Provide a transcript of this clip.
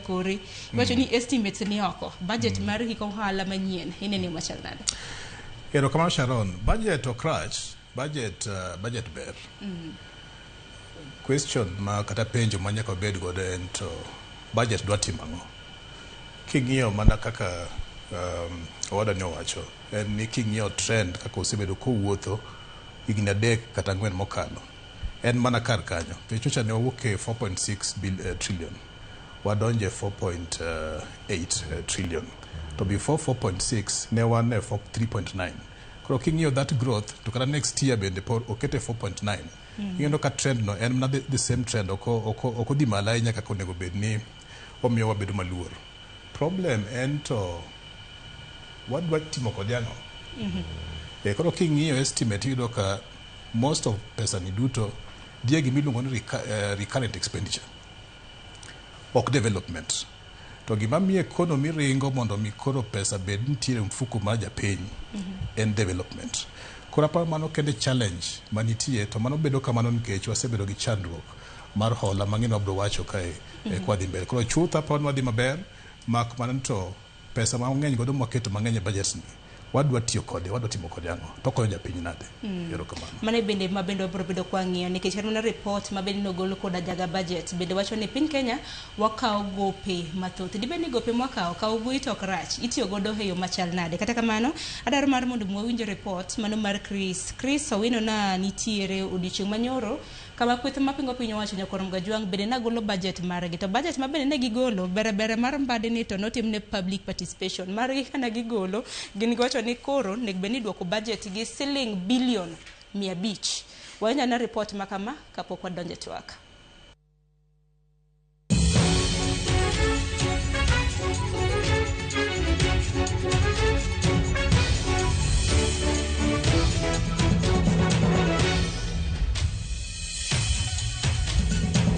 kori. Iwacho ni estimates ni oko. Budget mar hik ohala manyien inene machal nade? Erokamano Sharon. Budget ok rach, budget ber. Question ma kata penjo ma nyaka wabed godo en to budget dwa timo ang'o? King'iyo mana kaka owadwa ni owacho, en ni king'iyo trend kaka osebedo kowuotho higni 3 kata 4 mokalo, en mana kar kanyo. Nikech nyocha ne wawuok e 4.6 trillion, wadonjo e 4.8 trillion. To before 4.6 ne wan e 3.9. Koro king'iyo that growth, to kata next year bende pod okete 4.9. Ineno ka trend no en mana the same trend, ok odhi malo ahinya kaka onego bed ni omiyo wabedo maluor. Problem en to wadwa timo kode ang'o? Koro king'iyo estimate iyudo ka most of pesa ni duto dhi e gima iluongo ni recurrent expenditure, ok development. To gima miyo economy ringo mondo mi koro pesa bed nitiere e mfuko mar japiny en development. Koro aparo mano kende challenge manitie, to mano bedo kamano nikech wasebedo gi chandruok mar hola mang'eny wabiro wacho kae kwadhi mbele. Koro chuth aparo ni wadhi maber, mak mana ni to pesa mang'eny godo mwaketo mang'eny e budget ni, wadwa tiyo kode, wadwa timo kode ang'o, to okonyo japiny nade? Erokamano. Mano bende ma bende wabiro bedo kwa ng'iyo nikech kata mana report ma bende nogol koda jaga budget bende wacho ni piny Kenya wakawo gope mathoth. Dibed ni gope mwakawo kawo gowi to ok rach, itiyo godo e yo machal nade? Kata kamano, adwaro mar mondo wawinj report mano mar Chris. Chris Owino na nitiere odiochieng' manyoro kama kweth mapingo piny owacho Nyakor Mgajwang' bende nagolo budget margi. To budget ma bende ne gigolo bere bere mar mbadi ni to notimne public participation margi kana gigolo gin giwacho ni koro nego bed ni iduoko budget gi siling bilion 500. Wawinj ane report ma kama kapok wadonjo e twak.